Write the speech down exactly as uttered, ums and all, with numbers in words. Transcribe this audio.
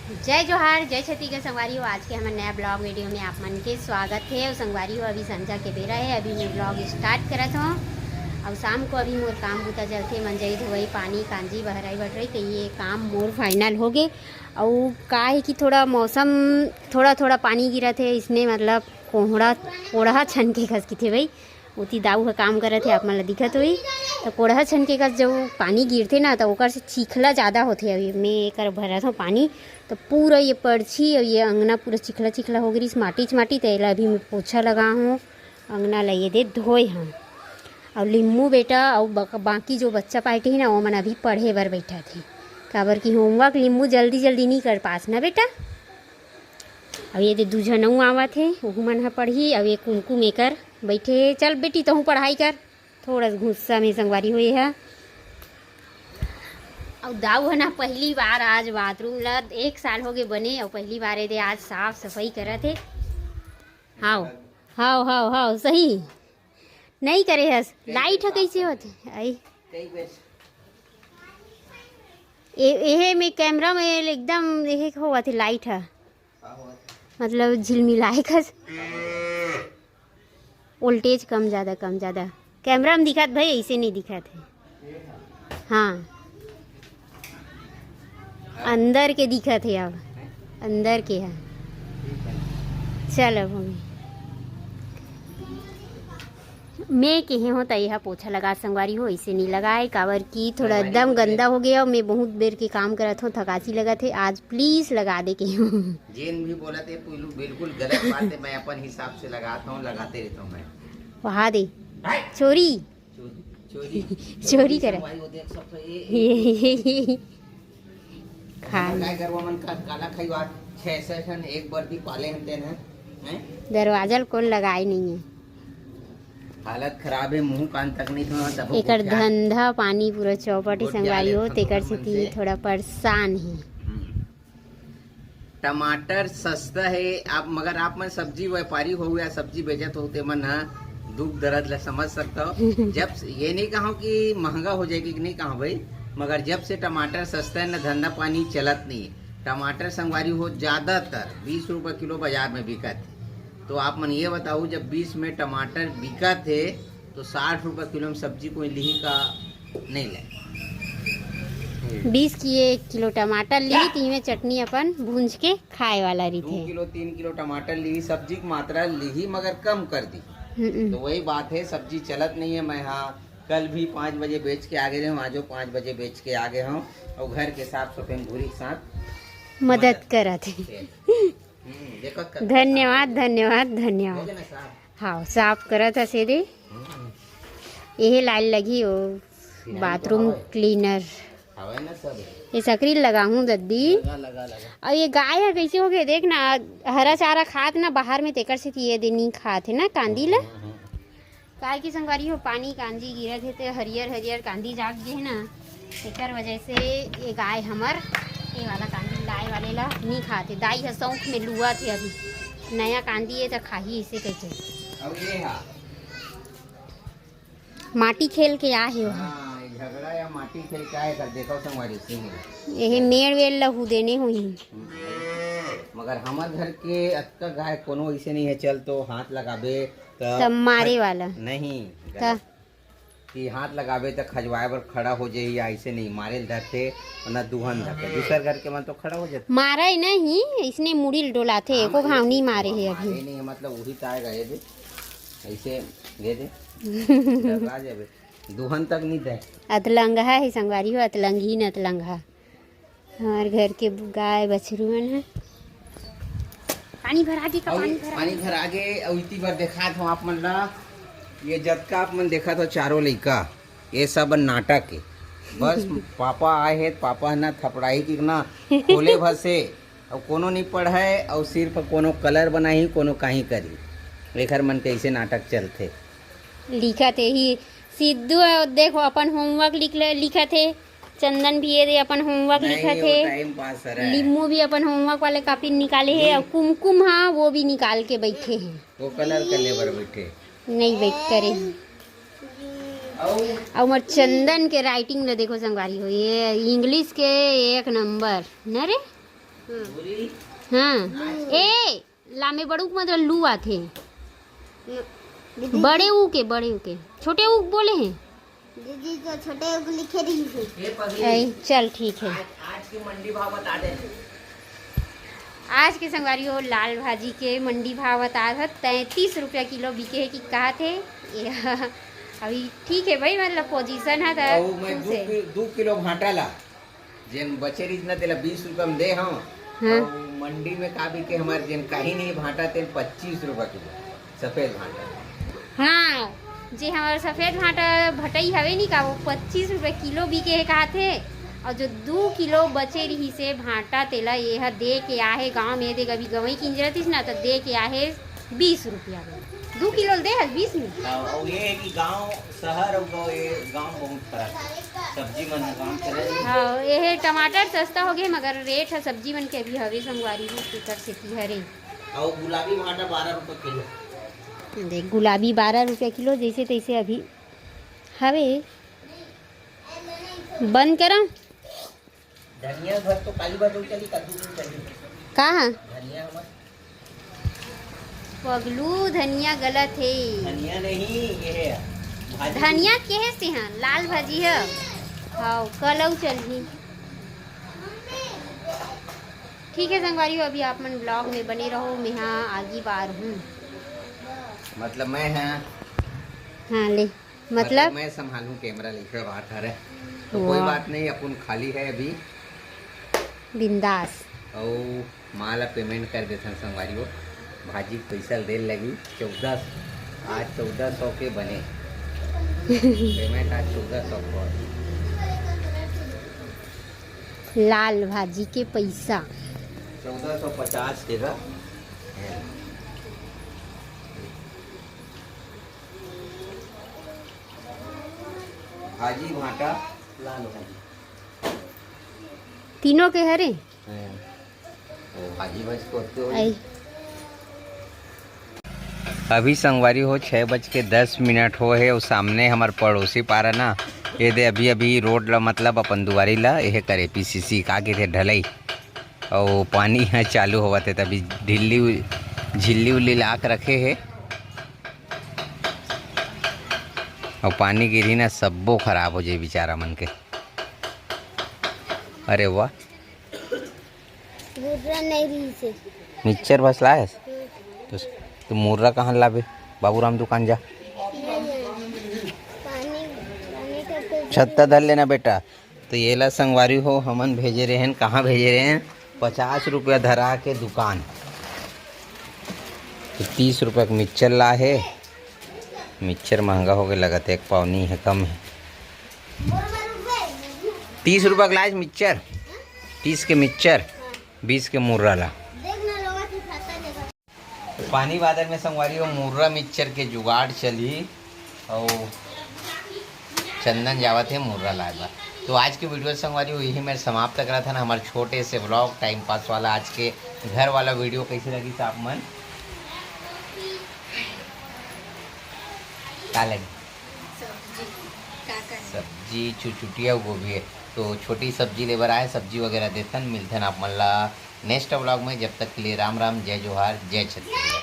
जय जोहार, जय छत्तीसगढ़ संगवारी हो। आज के हमर नया ब्लॉग वीडियो में आप मन के स्वागत है। और संगवारी हो, अभी संझा के बेरा है, अभी मैं ब्लॉग स्टार्ट करत हूँ। और शाम को अभी मोर काम बूता चलते, मंजई धोवई, पानी कांजी, बहराई बटराई, तो ये काम मोर फाइनल हो गए। और का है कि थोड़ा मौसम, थोड़ा थोड़ा पानी गिरत है, इसने मतलब कोहड़ा, कोड़हा छन के कस किथे भाई। ओती दाऊ ह काम करत हे, आप मन ल दिखत होही। त कोड़हा छन के कस जब पानी गिरथे ना, त ओकर से चिखला ज़्यादा होथे। अभी मैं एकर भरत हूँ पानी, त पूरा ये परछी और ये अंगना पूरा चिखला चिखला हो गिरिस, माटीच माटी। त एला अभी मैं पोछा लगा हूँ, अंगना ल ये दे धोए हूँ। और लिम्मू बेटा और बक-, बाकी जो बच्चा पार्टी है ना, वो मन अभी पढ़े बर बैठा थे, काबर कि होमवर्क लिम्मू जल्दी जल्दी नहीं कर पास ना बेटा। अब ये दे दू झन अऊ आवत हे, ओहू मन ह पढ़ही। अब ये कुमकुम एकर बैठे हे। चल बेटी, तहूँ पढ़ाई कर। थोड़ा सा गुस्सा में संगवारी हुए है। अब दाऊ है ना, पहली बार आज बाथरूम ला, एक साल हो गए बने, और पहली बार ये दे आज साफ सफाई करत हे। हाव, हाव, हाव, हाव, सही। नहीं करे हस, लाइट ह कैसे होथे? आई। ए, एहे में कैमरा में एकदम एहे होवत हे लाइट ह। मतलब झिलमिलाए कस। वोल्टेज कम ज़्यादा, कम ज़्यादा। कैमरा में दिखत भाई, ऐसे नहीं दिखत है। हाँ, अंदर के दिखत है, अब अंदर के है। चल अब हमें मैं केहे हो त एहा पोछा लगा संगवारी हो, ऐसे नहीं लगाए, काबर कि थोड़ा एकदम गंदा हो गया। मैं बहुत बेर के काम करत हूँ, थकासी लगत है, आज प्लीज लगा दे के हूँ। जेन भी बोलत हे, बिल्कुल गलत बात है। मैं अपन हिसाब से लगाता हूँ, लगाते रहता हूँ मैं। वहा दे। चोरी। चोरी, चोरी। चोरी करे। भाई, वो देख सकते हो, ये, ये, ये, ये, ये। खा। गाय गरवा मन का काला खइवा, छह सौ ठन एक बार भी पाले हन तेन ह, हैं? दरवाजा ल कोन लगाए नहीं है। हालत खराब है, मुंह कान तक नहीं धोना, तब एकर धंधा पानी पूरा चौपट ही संगवारी हो, तेकर सेती थोड़ा परेशान है। हम्म। टमाटर सस्ता है, आप, मगर आप मन सब्जी व्यापारी हो या सब्जी बेचत हो, ते मन ह दुख दर्द ला समझ सकता हो। जब से, ये नहीं कहो कि महंगा हो जाएगी, कि नहीं कहो भाई, मगर जब से टमाटर सस्ता है ना, धंधा पानी चलत नहीं है। टमाटर संगवारी हो, ज़्यादातर बीस रुपये किलो बाजार में बिकत है। तो आप मन ये बताओ, जब बीस में टमाटर बिकत है, तो साठ रुपये किलो में सब्जी कोई लिही का? नहीं ले। बीस की एक किलो टमाटर लिही, तीन में चटनी अपन भूंज के खाए वाला रहिथे। दो किलो, तीन किलो टमाटर लिही, सब्जी की मात्रा लिही, मगर कम कर दी। हम्म। तो वही बात है, सब्जी चलत नहीं है। मैं हाँ, कल भी पाँच बजे बेच के आ गए हूँ, आजो पाँच बजे बेच के आ गए हूँ, और घर के साफ सफाई भूरी के साथ मदद करत है। हम्म, देखो, कर-, धन्यवाद, धन्यवाद, धन्यवाद। हो गया ना साफ? हाँ, साफ करत हस ये दे। हम्म। यही लाइन लगी हो, बाथरूम क्लीनर। हवे ना सब। ये सकरी लगाहूँ दद्दी। लगा, लगा, लगा। और ये गाय है कैसे हो गए, देख ना, हरा चारा खात ना बाहर में, तेकर से ये दे नहीं खात है ना कांदी ला। हम्म, हम्म। काहे कि संगवारी हो, पानी कांजी गिरत हे, ते हरियर हरियर कांदी जाग गे हे ना, एकर वजह से ये गाय हमर ये वाला कांदी लाए वाले ला नहीं खाते। दाई ह शौक में लुआ थे अभी, नया कांदी है तो खाही इसे कह के। अब ये हा। माटी खेल के आ हे ओहा। हाँ, ये झगड़ा या माटी खेल के आए कर, देखो संगवारी सिंह। यही मेड़ वेड़ लहू देने हुई। मगर हमर घर के अतका गाय कोनो ऐसे नहीं है, चल तो हाथ लगाबे त तब मारे वाला। नहीं, त गलत। कि हाथ लगाबे त खजवाए बर खड़ा हो जाही, ऐसे नहीं, मारे ल धरथे, वरना दुहन धरथे। दूसर घर के मन तो खड़ा हो जाथे। मारे नहीं, इसने मुड़ी ल डोलाथे, हाँ, एको घाव नहीं मारे हे अभी। मारे नहीं, मतलब वही तो आएगा, ये दे, ऐसे, ये दे, डगरा जाबे, दुहन तक नहीं दे। अतलंगहा है संगवारी हो, अतलंगही न अतलंगहा। हमार घर के गाय बछरू मन है। पानी भरा गे का? अउ पानी भरा पानी गे। भरा गे, अउ इति बर देखात हूँ आप मन ला, ये जतका आप मन देखत हो चारों लइका, ये सब नाटक है। बस पापा आए हैं, पापा है ना थपड़ाई की ना खोले भर से, अउ कोनो नहीं पढ़ाए, अउ सिर्फ कोनो कलर बनाही, कोनो काहीं करी। एकर मन कैसे नाटक चलथे। लिखत हे ही सिद्धू, देखो अपन होमवर्क लिख ले, लिखत हे। चंदन भी ये दे अपन होमवर्क नहीं, लिखत वो हे। टाइम पास हरे। लिम्मू भी अपन होमवर्क वाले कॉपी निकाले हे, हम्म। और कुमकुम हाँ वो भी निकाल के बैठे हैं। वो कलर करने पर बैठे। नहीं बैठ करे हैं। और और मोर चंदन के राइटिंग ले देखो संगवारी हो, ये इंग्लिश के एक नंबर न रे। हम्म। हाँ। ए, लामे बड़ू के मतलब लू आथे। दीदी, बड़े ऊ के, बड़े ऊ के। छोटे ऊ बोले हैं। दीदी तो छोटे ऊ लिखे रही है। ए, चल ठीक है। आज, आज के मंडी भाव बता दे। आज के संगवारी हो, लाल भाजी के मंडी भाव बता दे, तैंतीस रुपया किलो बिके है कि कहा थे। ये अभी ठीक है भाई, मतलब पोजीशन है तो अउ मैं खुश दू है। कि-, दू किलो भांटा ला, जेन बचे रहिस ना, तेला बीस रुपया में दे हंव। हाँ। अउ मंडी में का बिके हमार, जेन काही नहीं भांटा, तेन पच्चीस रुपया किलो, सफेद भांटा। हाँ, जे हमार सफेद भांटा भटई हवे नी का, वो पच्चीस रुपया किलो बिके है कहा थे। और जो दू किलो बचे रहिस हे भांटा, तेला ये ह दे के आहे गांव में, देख अभी गंवई किंजरतिस ना, तो दे के आहे बीस रुपया में। दू किलो दे हस बीस में। हाँ, अउ ये है कि गांव, शहर अउ गांव, ये गांव बहुत फर्क है। सब्जी मन ह गांव चले जाही। हाँ, ये है टमाटर सस्ता हो गए, मगर रेट है सब्जी मन के अभी हवे संगवारी हो, तेकर सेती हरे। अउ गुलाबी भांटा बारह रुपये किलो। देख, गुलाबी बारह रुपया किलो, जैसे तैसे अभी हवे। बंद करा। धनिया भर तो काली भर तो चली, कद्दू भी चली। का है? धनिया हमर। पगलू, धनिया गलत है। धनिया नहीं, ये है भाजी। धनिया के है से हाँ, लाल भाजी है। हाँ, कलऊ चलही। ठीक है संगवारी हो, अभी आप मन ब्लॉग में बने रहो, मैं हाँ आगी बार हूँ। मतलब मैं हाँ। हाँ, ले। मतलब? मतलब मैं संभालूं कैमरा, लिखे बात हरे। तो कोई वाह। बात नहीं, अपन खाली है अभी। बिंदास। अउ माँ ला पेमेंट कर देथन संगवारी हो। भाजी के पैसा दे लगी चौदह, आज चौदह सौ के बने। पेमेंट आज चौदह सौ को। लाल भाजी के पैसा। चौदह सौ पचास के गा। भाजी भाटा, लाल भाजी। तीनों के हरे? हाँ। वो भाजी भाजी को होते हो। आई। अभी संगवारी हो, छः बज के दस मिनट हो है, और सामने हमार पड़ोसी पारा ना, ये दे अभी अभी रोड ला, मतलब अपन दुआरी ला, ये करे पीसीसी का के थे ढलाई, और पानी है चालू होवत है, तभी ढिल्ली उ-, झिल्ली उल्ली लाक रखे है, और पानी गिरी ना, सब्बो खराब हो जाए बेचारा मन के। अरे वाह। मुर्रा नहीं रही से। मिक्सचर बस लायस? हम्म। तो, तो मुर्रा कहाँ लाबे? बाबूराम दुकान जा। नहीं, नहीं। पानी, पानी का तो छत्ता धर लेना बेटा। तो ये ला संगवारी हो, हमन भेजे रहेन, कहाँ भेजे रहेन? पचास रुपया धरा के दुकान। तो तीस रुपया के मिक्सचर ला हे। मिक्सचर महंगा हो गए लगत है, एक पाव नहीं है, कम है। तीस रुपया के लाइस मिक्सचर, तीस के मिक्सचर, बीस के मुर्रा ला। पानी बादर में संगवारी हो, मुर्रा मिक्सचर के जुगाड़ चलही। और चंदन जावत है मुर्रा लाए बर। तो आज के वीडियो संगवारी हो यही मैं समाप्त करत हन, हमारे छोटे से व्लॉग टाइम पास वाला। आज के घर वाला वीडियो कैसे लगी आप मन? का लगी? सब्जी, का का है? सब्जी चुचुटिया गोभी है। तो छोटी सब्जी लेबर आए, सब्जी वगैरह देथन, मिलथन आप मन ला नेक्स्ट व्लॉग में। जब तक के लिए राम राम, जय जोहार, जय छत्तीसगढ़।